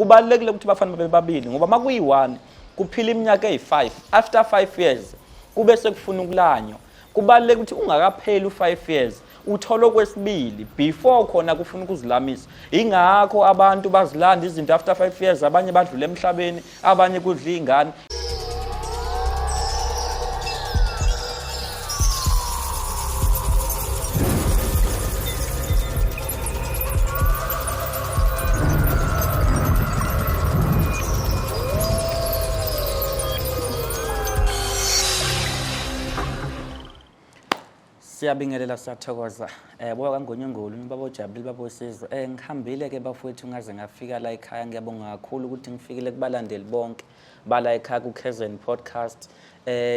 Kubalulekile ukuthi abafana babe babili ngoba uma kuyi-one kuphila iminyaka eyi-5, after 5 years kube sekufuna ukulanywa. Kubaluleke ukuthi ungakapheli u-5 years uthole okwesibili before khona kufuna ukuzilamisa. Ingakho abantu bazilanda izinto after 5 years, abanye badlula emhlabeni, abanye kudla iy'ngane. Siyabingelela, siyathokoza. Boya kaNgonyongolo, baba ojabulile, baba osizwe. Ngihambile ke bafowethu ngaze ngafika la ekhaya. Ngiyabonga kakhulu ukuthi ngifikile kubalandeli bonke bala ekhaya ku-KZN Podcast.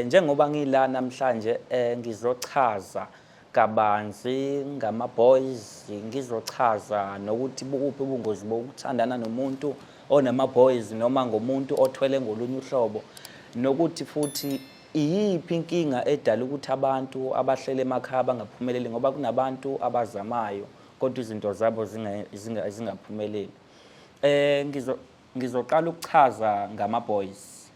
Njengoba ngila namhlanje ngizochaza kabanzi ngama-boys, ngizochaza nokuthi bukuphi ubungozi bokuthandana nomuntu onama-boys noma ngomuntu othwele ngolunye uhlobo, nokuthi futhi iyiphi inkinga edala ukuthi abantu abahlele emakhaya bangaphumeleli, ngoba kunabantu abazamayo kodwa izinto zabo zingaphumeleli. Ngizoqala ukuchaza ngama-boys.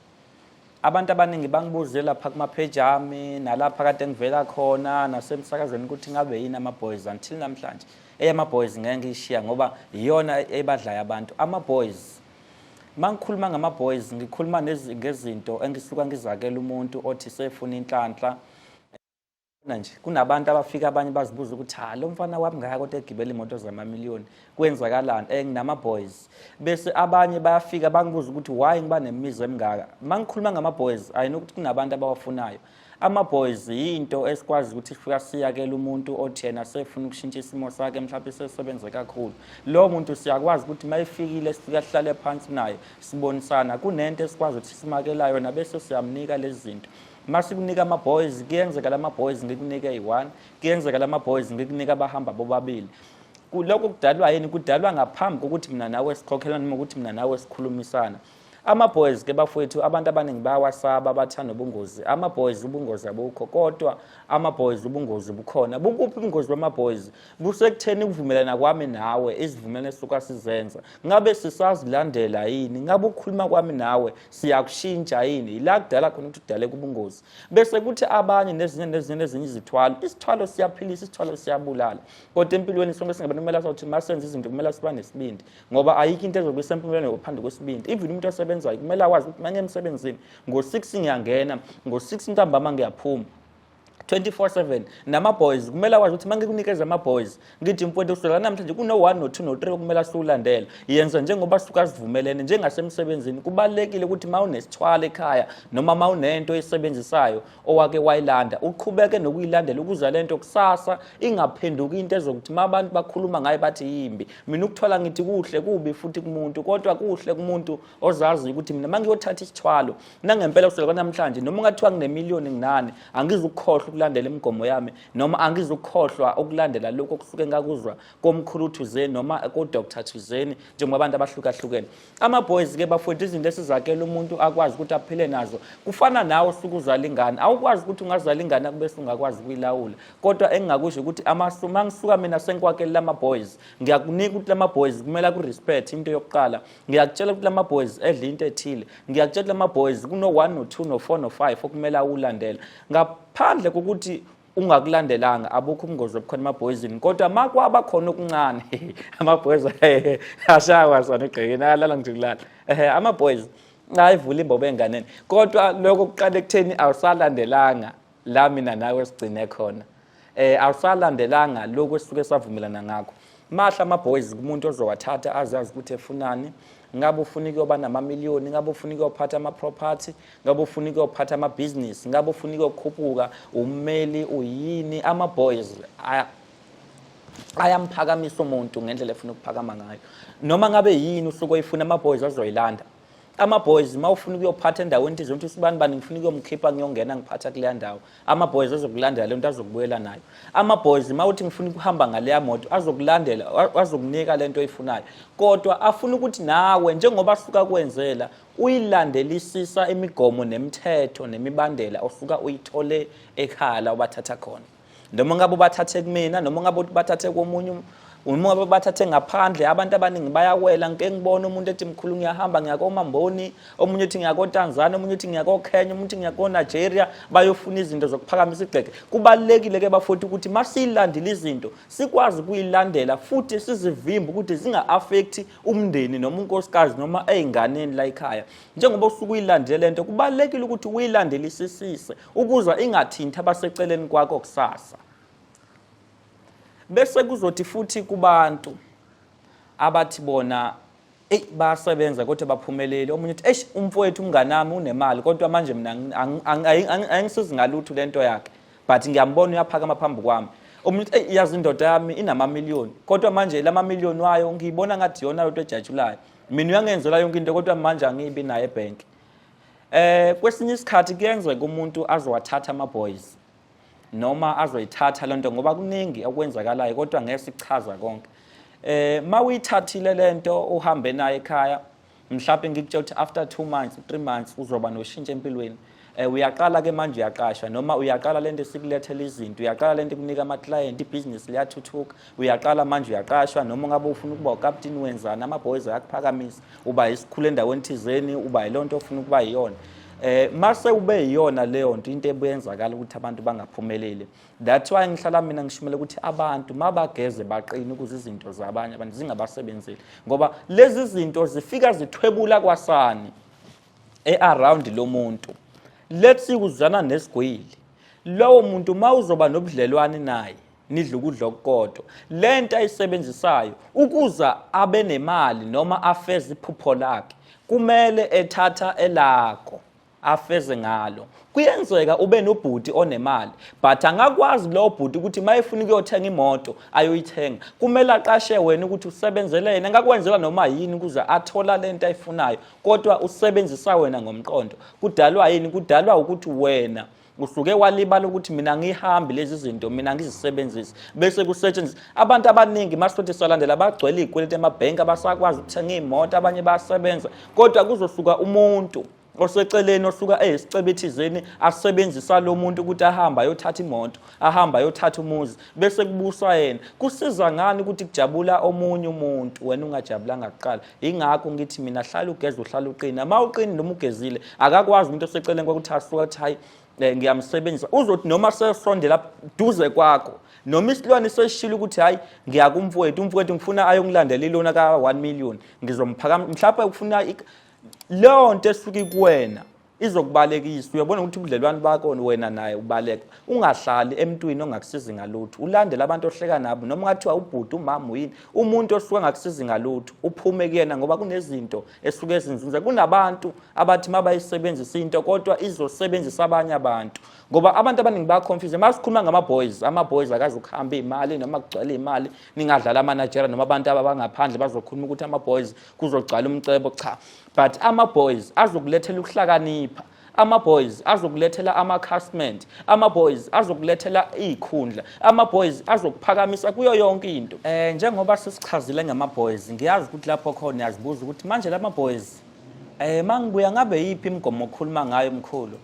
Abantu abaningi bangibuze lapha kuma-page ami nalapha kade ngivela khona nasemsakazweni ukuthi ngabe yini ama-boys. Until namhlanje eyama-boys ngeke ngiyishiya ngoba iyona ebadlayo abantu. Ama-boys, uma ngikhuluma ngama-boys ngikhuluma ngezinto engisuka ngizakela umuntu othi sefuna inhlanhla. Nje kunabantu abafika abanye bazibuza ukuthi ha, lo mfana wami ngaka kodwa egibela imoto zamamiliyoni, kwenzakalani? Nginama-boys. Bese abanye bayafika bangibuza ukuthi why ngiba nemizi emingaka. Uma ngikhuluma ngama-boys, I know ukuthi kunabantu abawafunayo. Ama-boys yinto esikwazi ukuthi sifika siyakele umuntu othi yena sefuna ukushintsha isimo sakhe, mhlawumbe sesebenze kakhulu. Lowo muntu siyakwazi ukuthi uma efikile sifika sihlale phansi naye sibonisana, kunento esikwazi ukuthi simakela yona bese siyamnika lezi zinto. Uma sikunika ama-boys, kuyenzeka lama-boys ngikunike eyi-one, kuyenzeka lama-boys ngikunike abahamba bobabili. Lokho kudalwa yini? Kudalwa ngaphambi kokuthi mina nawe sikhokhelana noma ukuthi mina nawe sikhulumisana. Ama-boys ke bafowethu, abantu abaningi bayawasaba, bathanda ubungozi. Ama-boys ubungozi abukho, kodwa ama-boys ubungozi bukhona. Bukuphi ubungozi bama-boys? Busekutheni ukuvumelana kwami nawe, izivumelwano esisuka sizenza, ngabe sisazilandela yini? Ngabe ukukhuluma kwami nawe siyakushintsha yini? Yila kudala khona ukuthi kudaleka ubungozi. Bese kuthi abanye nezinye nezinye nezinye izithwalo. Isithwalo siyaphilisa, isithwalo siyabulala. Kodwa empilweni sonke singabantu kumele sathi uma senza izinto kumele siba nesibindi, ngoba ayikho into ezokuyisa empilweni ngaphandle kwesibindi. Even umuntu osebenzayo kumele akwazi ukuthi uma ngiya emsebenzini ngo-6 ngiyangena, ngo-6 ntambama ngiyaphuma, 24/7. Nama-boys kumele akwazi ukuthi uma ngikunikeza ama-boys ngithi mfowethu kusukela namhlanje kuno-1 no-2 no-3 okumele asiwulandele, yenza njengoba suka sivumelene. Njengasemsebenzini kubalulekile ukuthi uma unesithwalo ekhaya noma uma unento oyisebenzisayo owake wayilanda, uqhubeke nokuyilandela ukuze le nto kusasa ingaphenduki into ezokuthi uma abantu bakhuluma ngayo bathi yimbi. Mina ukuthwala ngithi kuhle kubi futhi kumuntu, kodwa kuhle kumuntu ozaziyo ukuthi mina uma ngiyothatha isithwalo nangempela kusukela kwanamhlanje, noma ungathiwa nginemiliyoni nginani, angizukukhohlwa ukulandela imigomo yami, noma angizukukhohlwa ukulandela lokhu okusuke ngakuzwa komkhulu thuzeni noma ko-Dr thuzeni, njengoba abantu abahlukahlukene. Ama-boys ke bafowethu, izinto esizakela umuntu akwazi ukuthi aphile nazo. Kufana nawe usuke uzala ingane, awukwazi ukuthi ungazala ingane kube ungakwazi ukuyilawula. Kodwa engingakusho ukuthi uma ngisuka mina sengikwakele lama-boys, ngiyakunika ukuthi lama-boys kumele aku-respect. Into yokuqala ngiyakutshela ukuthi lama-boys edla into ethile, ngiyakutshela ukuthi lama-boys kuno-1 no-2 no-4 no-5 okumele awulandele. Ngaphandle kokuthi ungakulandelanga abukho ubungozi obukhona emabhoyizini. Kodwa uma kwaba khona okuncane, ama-boys ashaya sona egqekeni, ayalala nje kulala. Ama-boys ayivula imbobo enganeni, kodwa lokho kuqala ekutheni awusalandelanga la mina nawe sigcine khona, awusalandelanga lokhu esisuke savumelana ngakho. Mahla ama-boys kumuntu ozowathatha azazi ukuthi efunani. Ngabe ufuna ukuyoba namamiliyoni, ngabe ufuna ukuyophatha ama-property, ngabe ufuna ukuyophatha amabhizinisi, ngabe ufuna ukuyokhuphuka ummeli, uyini, ama-boys ayamphakamisa umuntu ngendlela efuna ukuphakama ngayo. Noma ngabe yini usuke oyifuna, ama-boys azoyilanda. Ama-boys uma ufuna ukuyophatha endaweni thize, ukuthi usibani bani ngifuna ukuyomkhipha ngiyongena ngiphatha kuleya ndawo, ama-boys azokulandela le nto, azokubuyela nayo. Ama-boys uma uthi ngifuna ukuhamba ngaleya moto, azokulandela, azokunika le nto oyifunayo. Kodwa afuna ukuthi nawe njengoba suka kwenzela uyilandelisisa imigomo nemithetho nemibandela osuka uyithole ekhaya la ubathatha khona, noma ngabe ubathathe kumina noma ngabe ubathathe komunye Uma bathathe ngaphandle, abantu abaningi bayawela. Ngike ngibone umuntu ethi, mkhulu, ngiyahamba ngiya koMamboni, omunye ethi ngiya koTanzania, omunye ethi ngiya koKenya, omunye ethi ngiya koNigeria, bayofuna izinto zokuphakamisa igceke. Kubalulekile-ke bafowethu ukuthi masiyilandile izinto, sikwazi ukuyilandela futhi sizivimbe ukuthi zinga-affecti umndeni noma unkosikazi noma ey'nganeni la ekhaya. Njengoba usuke uyilandele le nto, kubalulekile ukuthi uyilandelisisise ukuze ingathinti abaseceleni kwakho kusasa. Bese kuzothi futhi kubantu abathi bona eyi bayasebenza kodwa baphumeleli, omunye uthi, eish, umfowethu, umnganami unemali, kodwa manje mina ayingisizi ngalutho lento yakhe, but ngiyambona uyaphakama phambi kwami. Omunye uthi, eyi, yazi indoda yami inamamiliyoni, kodwa manje lamamiliyoni wayo ngiyibona ngathi iyona lento ejatshulayo, mina uyangenzela yonke into, kodwa manje angibi naye ebhenki. Kwesinye isikhathi kuyenzeka umuntu azowathatha ama-boys noma azoyithatha lento, ngoba kuningi okwenzakalayo, kodwa ngeke sikuchaza konke. Mawuyithathile lento, uhambe naye ekhaya, mhlawumbe ngikutshela ukuthi after 2 months, 3 months, uzoba noshintsho empilweni. Uyaqala ke manje uyaqasha, noma uyaqala lento esikulethela izinto, uyaqala lento ikunika ama client, ibhizinisi liyathuthuka, uyaqala manje uyaqashwa, noma ungabe ufuna ukuba ukapteni wenzani, ama boys ayakuphakamisa, uba isikhulu endaweni thizeni, uba yilonto ofuna ukuba yiyona. Mase ube yiyona leyo nto, into ebuyenzakala ukuthi abantu bangaphumeleli. That's why ngihlala mina ngishumela ukuthi abantu mabageze baqine ukuze izinto zabanye abantu zingabasebenzeli, ngoba lezi zinto zifika zithwebula kwasani e-around lo muntu. Let's see, kuzana nesigwili, lowo muntu uma uzoba nobudlelwane naye, nidla ukudla okukodwa, lento ayisebenzisayo ukuza abe nemali noma afeze iphupho lakhe, kumele ethatha elakho afeze ngalo. Kuyenzeka ube nobhuti onemali, but angakwazi lowo bhuti ukuthi uma efuna ukuyothenga imoto ayoyithenga, kumele aqashe wena ukuthi usebenzele yena. Angakwenzela noma yini ukuze athola lento ayifunayo, kodwa usebenzisa wena ngomqondo. Kudalwa yini? Kudalwa ukuthi wena usuke walibala ukuthi mina ngihambi lezi zinto, mina ngizisebenzise, bese kusetshenziswa abantu abaningi. Masithi salandela, bagcwele iy'kweleti emabhenki, abasakwazi ukuthenga iy'moto, abanye bayasebenza, kodwa kuzosuka umuntu oseceleni osuka eyisicebe thizeni asebenzisa lo muntu ukuthi ahambe ayothatha imoto, ahambe ayothatha umuzi, bese kubuswa yena. Kusiza ngani ukuthi kujabula omunye umuntu wena ungajabulanga kuqala? Ingakho ngithi mina hlala ugeza, uhlala uqina. Uma uqini noma ugezile, akakwazi umuntu oseceleni kwakuthi asuka athi, hayi, ngiyamsebenzisa. Uzothi noma sesondela duze kwakho, noma isilwane sesishilo ukuthi, hayi, ngiyakumfowethu, umfowethu ngifuna ayongilandela ilona ka-1 million, ngizomphakama, mhlawumbe ufuna leyo nto esuke kuwena izokubalekisa. Uyabona ukuthi ubudlelwane bakho wena naye ubaleka. Ungahlali emntwini ongakusizi ngalutho, ulandele abantu ohleka nabo, noma ungathiwa ubhuti, umama, uyini, umuntu osuke angakusizi ngalutho, uphume kuyena, ngoba kunezinto esuke ezinzunza. Kunabantu abathi uma bayisebenzisa into, kodwa izosebenzisa abanye abantu, ngoba abantu abaningi bayaconfuse. Uma sikhuluma ngama-boys, ama-boys akazi ukuhamba iy'mali noma kugcwele iy'mali. Ningadlala ama-Nigeria noma abantu abangaphandle bazokhuluma ukuthi ama-boys kuzogcwala umcebo. Cha, but ama-boys azokulethela ukuhlakanipha, ama-boys azokulethela ama-castment, ama-boys azokulethela iy'khundla, ama-boys azokuphakamisa kuyo yonke into. Njengoba sesichazile ngama-boys, ngiyazi ukuthi lapho khona uyazibuza ukuthi manje lama-boys, mangibuya ngabe yiphi imigomo okhuluma ngayo, mkhulu?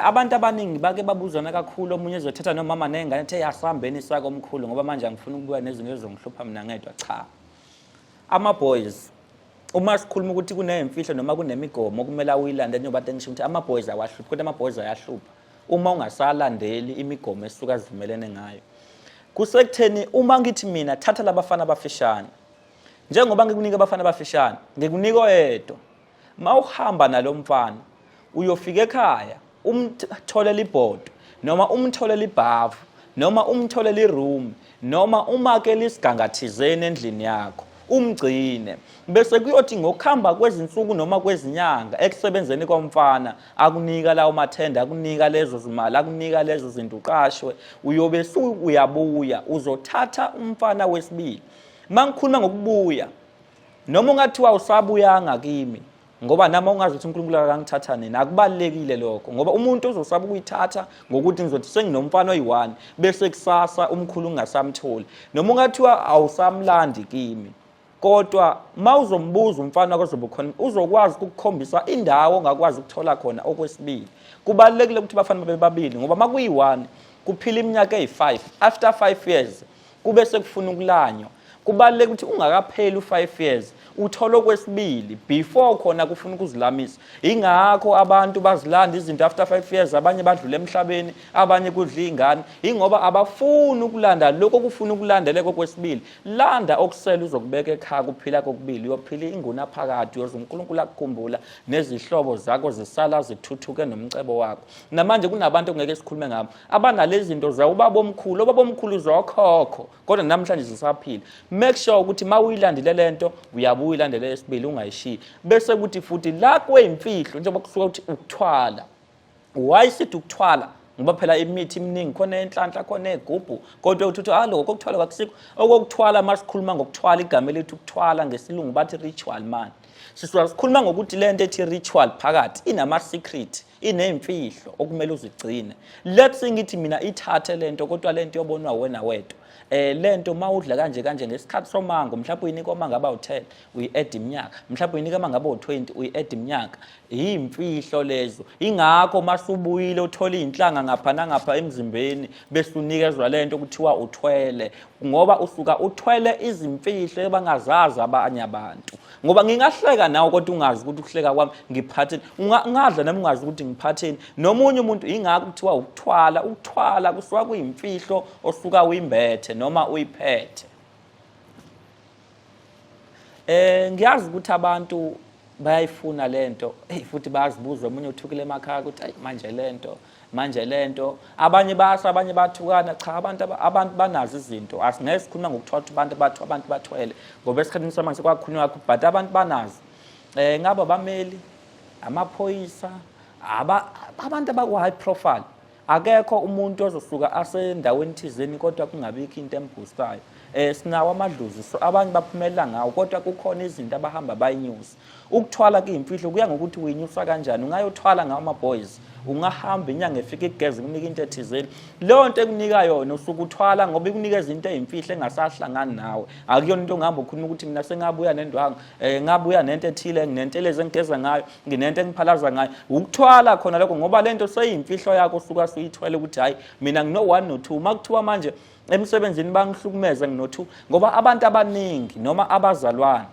Abantu abaningi bake babuzana kakhulu, omunye ezothetha nomama nengane ethe, yasihambeni sako omkhulu, ngoba manje angifuni ukubuya nezinto ezongihlupha mina ngedwa. Cha, ama-boys, uma sikhuluma ukuthi kuney'mfihlo noma kunemigomo okumele awuyilande, njengoba ngisho ukuthi ama-boys awahluphi, kodwa ama-boys ayahlupha uma ungasalandeli imigomo esuke azivumelene ngayo. Kusekutheni uma ngithi mina thatha labafana abafishane, njengoba ngikunika abafana abafishane, ngikunika oyedwa, ma uhamba nalo mfana uyofika ekhaya umtholele ibhodo, noma umtholele ibhavu, noma umtholele iroom, noma umakele isiganga thizeni endlini yakho, umgcine, bese kuyothi ngokuhamba kwezinsuku noma kwezinyanga ekusebenzeni komfana, akunika lawo mathenda, akunika lezo zimali, akunika lezo zinto, uqashwe, uyobe uyabuya uzothatha umfana wesibili. Mangikhuluma ngokubuya, noma ungathiwa usabuyanga kimi, ngoba nami ungazi ukuthi uNkulunkulu akangithatha nini, akubalekile lokho, ngoba umuntu ozosaba ukuyithatha ngokuthi ngizothi senginomfana oyi-one, bese kusasa umkhulu ungasamtholi, noma ungathiwa awusamlandi kimi, kodwa uma uzombuza umfana kozobe khona, uzokwazi ukukukhombisa indawo ongakwazi ukuthola khona okwesibili. Kubalulekile ukuthi bafana babe babili, ngoba uma kuyi-one kuphila iminyaka eyi-5, after 5 years kube sekufuna ukulanywa. Kubaluleke ukuthi ungakapheli u-5 years uthole okwesibili before khona kufuna ukuzilamisa. Ingakho abantu bazilanda izinto after 5 years, abanye badlule emhlabeni, abanye kudla iy'ngane, ingoba abafuni ukulanda lokho okufuna ukulandeleka okwesibili. Landa okusele uzokubeka ekhaya kuphila kokubili, uyophila ingunaphakade, uyoze uNkulunkulu akukhumbula nezihlobo zakho zisala zithuthuke nomcebo wakho. Namanje kunabantu okungeke sikhulume ngabo abanalezi zinto zawubaba omkhulu, obaba omkhulu zokhokho, kodwa namhlanje zisaphila. Make sure ukuthi uma uyilandile lento uyabuya uyilandele esibili, ungayishiyi. Bese kuthi futhi la kweyimfihlo, njengoba kusuka ukuthi ukuthwala, why sithi ukuthwala? Ngoba phela imithi iminingi, khona enhlanhla, khona egubhu, kodwa uthi uthi alo kokuthwala kwakusikho okokuthwala. Uma sikhuluma ngokuthwala, igama elithi ukuthwala ngesilungu bathi ritual man. Sisuka sikhuluma ngokuthi lento ethi ritual phakathi inama-secret, iney'mfihlo okumele uzigcine. Let's say ngithi mina ithathe lento, kodwa lento yobonwa wena wedwa. Lento mawudla kanje kanje ngesikhathi somango, mhlawumbe uyinika omango abawu-10, uyi-add iminyaka, mhlawumbe uyinika amango abawu-20, uyi-add iminyaka. Iy'mfihlo lezo. Ingakho masubuyile uthola iy'nhlanga ngapha nangapha emzimbeni, bese unikezwa lento kuthiwa uthwele, ngoba usuka uthwele izimfihlo abangazazi abanye abantu. Ngoba ngingahleka nawe kodwa ungazi ukuthi ukuhleka kwami ngiphatheni, ungadla nami ungazi ukuthi ngiphatheni nomunye umuntu. Ingakho kuthiwa ukuthwala, ukuthwala kusuka kuyimfihlo osuka uyimbethe noma uyiphethe. Ngiyazi ukuthi abantu bayayifuna lento, hey, futhi bayazibuza. Omunye uthukile emakhaya ukuthi ayi manje lento, manje lento, abanye basho, abanye bathukana. Cha, abantu banazo izinto. Asingeke sikhuluma ngokuthwala ukuthi abantu bathwele, ngoba esikhathini samanje sekwakhulunywa kakhulu, but abantu banazo. Ngaba abameli, amaphoyisa, abantu abaku high profile. Akekho umuntu ozosuka asendaweni thizeni kodwa kungabikho into emboostayo. Sinawo amadlozi, so abanye baphumelela ngawo, kodwa kukhona izinto abahamba bayinyusa. Ukuthwala kuyimfihlo, kuya ngokuthi uyinyusa kanjani. Ungayothwala ngawo ama-boys, ungahamba inyanga efika igeze kunika into ethizeni, leyo nto ekunika yona usuke uthwala ngoba ikunikeza into eyimfihlo engasahlangani nawe. Akuyona into ongihamba ukhuluma ukuthi mina sengabuya nendwangu, ngabuya nento ethile, nginentelezi engigeza ngayo, nginento engiphalaza ngayo. Ukuthwala khona lokho, ngoba lento seyimfihlo yakho, usuka suyithwele ukuthi hayi mina ngino-1 no-2. Uma kuthiwa manje emsebenzini bangihlukumeza ngino-2, ngoba abantu abaningi noma abazalwane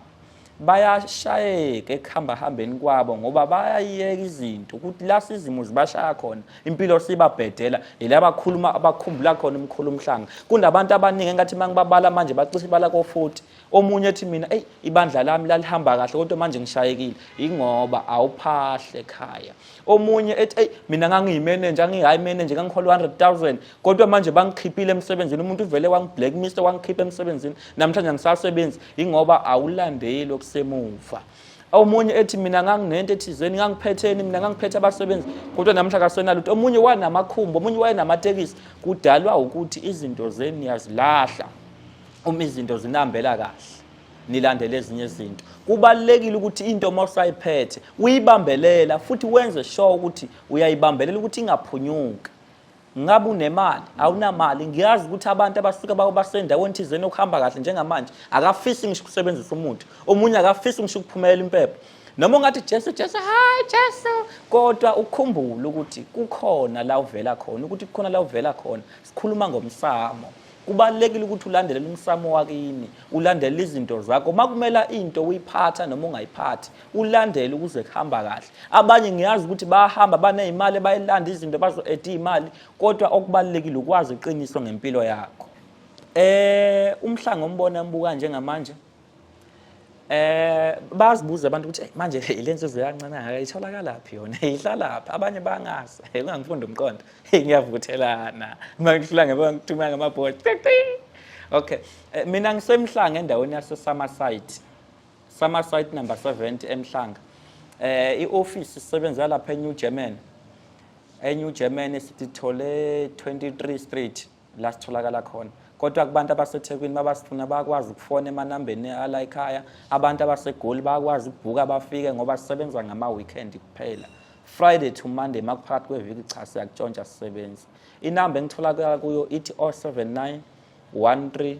bayashayeka ekuhambahambeni kwabo, ngoba bayayiyeka izinto ukuthi la izimo zibashaya khona, impilo sibabhedela, yila bakhuluma abakhumbula khona umkhulu umhlanga. Kunabantu abaningi engathi uma ngibabala manje bacishe bala ko-40. Omunye ethi mina eyi ibandla lami lalihamba kahle kodwa manje ngishayekile, ingoba awuphahle ekhaya. Omunye ethi eyi mina ngangiyimenenja, ngiyi-high manager, ngangihola 100,000 kodwa manje bangikhiphile emsebenzini, umuntu uvele wangi-blacklist wangikhipha emsebenzini, namhlanje angisasebenzi, ingoba awulandeli okusemuva. Omunye ethi mina nganginento ethizeni, ngangiphetheni, mina ngangiphethe abasebenzi, kodwa namhla kasenalutho. Omunye wanamakhumbi, omunye wayenamatekisi. Kudalwa ukuthi izinto zenu niyazilahla uma izinto zinihambela kahle, nilandele ezinye izinto. Kubalulekile ukuthi into uma usayiphethe uyibambelela, futhi wenze sure ukuthi uyayibambelela ukuthi ingaphunyuki. Ngabe unemali, awunamali, ngiyazi ukuthi abantu abasuke basendaweni thizeni okuhamba kahle njengamanje akafisi ngisho ukusebenzisa umuthi, omunye akafisi ngisho ukuphumelela impepho, noma ungathi Jesu Jesu, hayi Jesu, kodwa ukhumbule ukuthi kukhona la uvela khona, ukuthi kukhona la uvela khona. Sikhuluma ngomsamo. Kubalulekile ukuthi ulandelele umsamo wakini, ulandele izinto zakho. Uma kumela into uyiphatha noma ungayiphathi, ulandele ukuze kuhamba kahle. Abanye ngiyazi ukuthi bayahamba baney'mali, bayilanda izinto, bazo-eda iy'mali, kodwa okubalulekile ukwazi iqiniso ngempilo yakho. Umhlanga ombona mbuka njengamanje, bazibuza abantu ukuthi manje le nsizwa yancane kangaka itholakalaphi yona, ihlalaphi? Abanye bangazi, ungangifunda umqondo, ngiyavuthelana uma ngihlula ngithuma ngamabhodi. Okay, mina ngisemhlanga endaweni yase-Summerside, Summerside number 70 eMhlanga. I-office isebenza lapha eNew German, eNew German sithole 23 Street la sitholakala khona. Kodwa kubantu abaseThekwini babasifuna bayakwazi ukufona emanambeni ala ekhaya. Abantu abaseGoli bayakwazi ukubhuka bafike, ngoba sisebenza ngama-weekend kuphela, Friday to Monday. Makuphakathi kweviki cha, siyakutshontsha sisebenzi. Inamba engitholakala kuyo ithi 079 13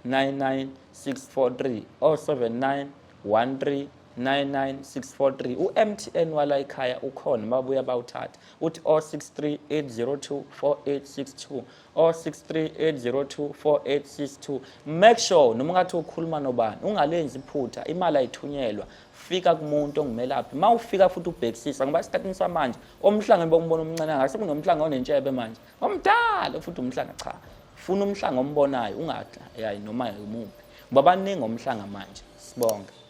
99 643, 079 13 99643. U-MTN wala ekhaya ukhona, babuya bawuthatha. Uthi 063 802 4862, 063 802 4862. Make sure noma ungathi ukhuluma nobani, ungalenzi iphutha, imali ayithunyelwa. Fika kumuntu ongumelaphi. Uma ufika futhi ubhekisisa, ngoba esikhathini samanje omhlanga bombona omncane ngase kunomhlanga onentshebe manje omdala futhi umhlanga. Cha, funa umhlanga ombonayo, ungadla yayi noma imuphi, ngoba baningi omhlanga manje. Sibonge.